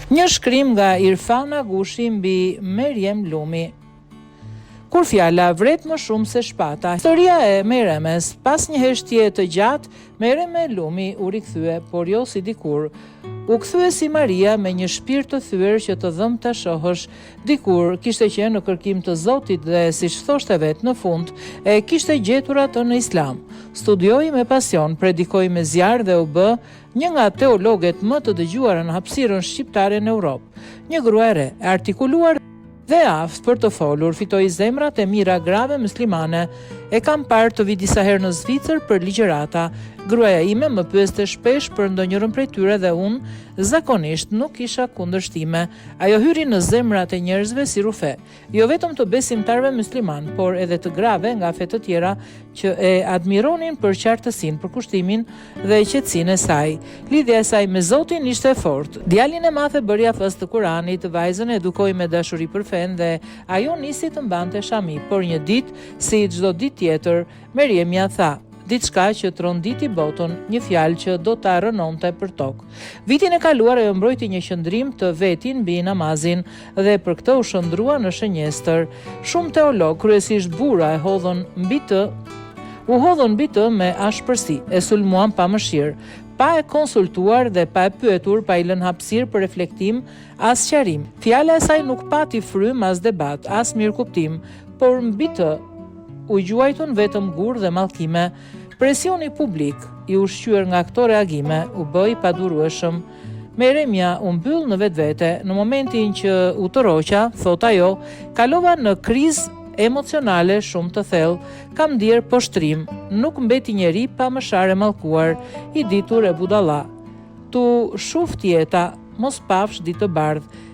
Një shkrim nga Irfan Agushi mbi Merjem Lumi. Kur fjala vret më shumë se shpata. Historia e Mejremes, pas një heshtje të gjatë, Mejreme Lumi u rikthye, por jo si dikur. U kthye si Maria me një shpirt të thyer që të dhëmb ta shohësh. Dikur kishte qenë në kërkim të Zotit dhe, siç thoshte vetë në fund, e kishte gjetur atë në Islam. Studioi me pasion, predikoi me zjarr dhe u bë një nga teologet më të dëgjuara në hapësirën shqiptare në Europë. Një grua e re, e artikuluar dhe e aftë për të folur, fitoi zemrat e mijëra grave myslimane. E kam parë të vijë disa herë në Zvicër për ligjërata. Gruaja ime më pyeste shpesh për ndonjërën prej tyre dhe unë zakonisht nuk kisha kundërshtime. Ajo hyri në zemrat e njerëzve si rrufe. Jo vetëm të besimtarëve myslimanë, por edhe të grave nga fe të tjera që e admironin për qartësinë, përkushtimin dhe qetësinë e saj. Lidhja e saj me Zotin ishte e fortë. Djalin e madh e bëri hafëz të Kuranit, vajzën e edukoi me dashuri për fenë dhe ajo nisi të mbante shami, por një ditë, si çdo ditë tjetër, Merjemja tha, diçka që tronditi botën, një fjalë që do ta rrënonte përtokë. Vitin e kaluar ajo mbrojti një qëndrim të vetin mbi namazin dhe për këtë u shndërrua në shënjestër. Shumë teologë, kryesisht burra, e hodhën mbi të u hodhën mbi të me ashpërsi, e sulmuan pa mëshirë, pa e konsultuar dhe pa e pyetur, pa i lënë hapësirë për reflektim a sqarim. Fjala e saj nuk pati frymë as debat, as mirëkuptim, por mbi të u gjuajtën vetëm gurë dhe mallkime. Presioni publik, i ushqyer nga këto reagime, u bë i padurueshëm. Mejremja u mbyll në vetvete, në momentin që u tërhoqa, thotë ajo, kalova në krizë emocionale shumë të thellë, kam ndier poshtërim, nuk mbeti njeri pa më sharë e mallkuar, i ditur e budalla. T'u shuftë jeta, mos pafsh ditë të bardhë.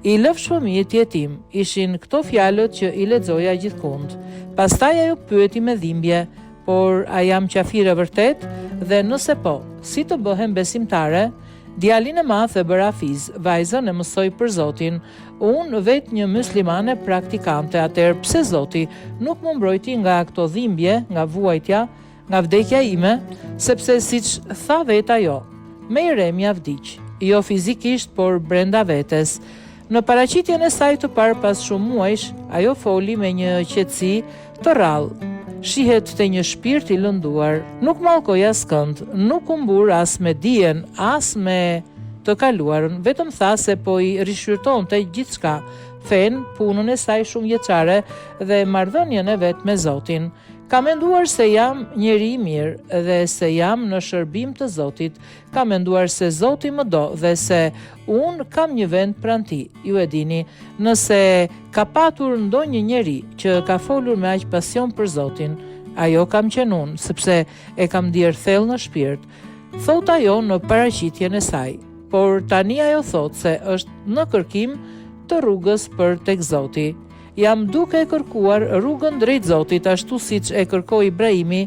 I lëfsh fëmijët jetimë, ishin këto fjalët që i lexoja gjithkund. Pastaj ajo pyeti me dhimbje, Por a jam qafire vërtet? Dhe nëse po, si të bëhem besimtare? Djalin e madh e bëra hafiz, vajzën e mësoi për Zotin. Unë vetë një myslimane praktikante, atëherë pse Zoti nuk më mbrojti nga këto dhimbje, nga vuajtja, nga vdekja ime? Sepse siç tha vetë ajo, Mejremja vdiq, jo fizikisht, por brenda vetes. Në paraqitjen e saj të parë pas shumë muajsh, ajo foli me një qetësi të rrallë. Shihet te një shpirt i lënduar. Nuk mallkoi askënd, nuk u mburr as me dijen, as me të kaluarën, vetëm tha se po i rishqyrtonte gjithçka, fenë, punën e saj shumëvjeçare dhe marrëdhënien e vet me Zotin. Kam menduar se jam njeri i mirë dhe se jam në shërbim të Zotit. Kam menduar se Zoti më do dhe se unë kam një vend pranë tij. Ju e dini, nëse ka patur ndonjë njeri që ka folur me aq pasion për Zotin, ajo kam qenë unë, sepse e kam ndier thellë në shpirt, thotë ajo në paraqitjen e saj. Por tani ajo thotë se është në kërkim të rrugës për tek Zoti. Jam duke e kërkuar rrugën drejt Zotit ashtu siç e kërkoi Ibrahimi,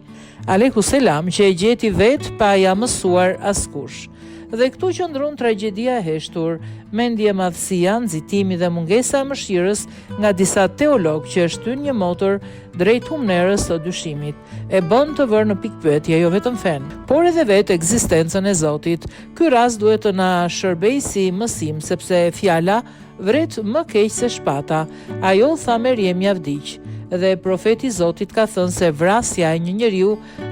alejhu selam, që e gjeti vetë pa ia mësuar askush. Dhe këtu qëndron tragjedia e heshtur, mendjemadhësia, nxitimi dhe mungesa e mëshirës nga disa teologë që e shtynë një motër drejt humnerës së dyshimit, e bënë të vërë në pikëpyetje jo vetëm fenë, por edhe vetë ekzistencën e Zotit. Ky rast duhet të na shërbejë si mësim, sepse fjala Vret më keq se shpata. Ajo tha Merjemja vdiq. Dhe profeti i Zotit ka thënë se vrasja e një njeriu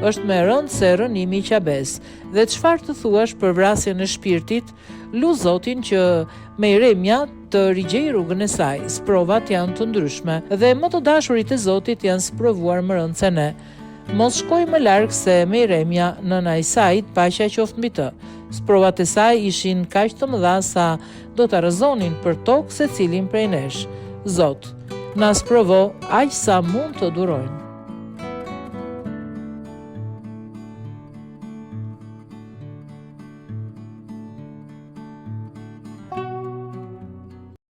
është më e rëndë se rrënimi i Qabesë. Dhe çfarë të thuash për vrasjen e shpirtit? Lus Zotin që Mejremja të rigjejë rrugën e saj. Sprovat janë të ndryshme. Dhe më të dashurit e Zotit janë sprovuar më rëndë se ne. Mos shkoj më larg se Mejremja, nëna e Isait, paqja qoftë mbi të. Sprovat e saj ishin kaq të mëdha sa do ta rrëzonin përtokë secilin prej nesh. Zot, na sprovo aq sa mund të durojmë.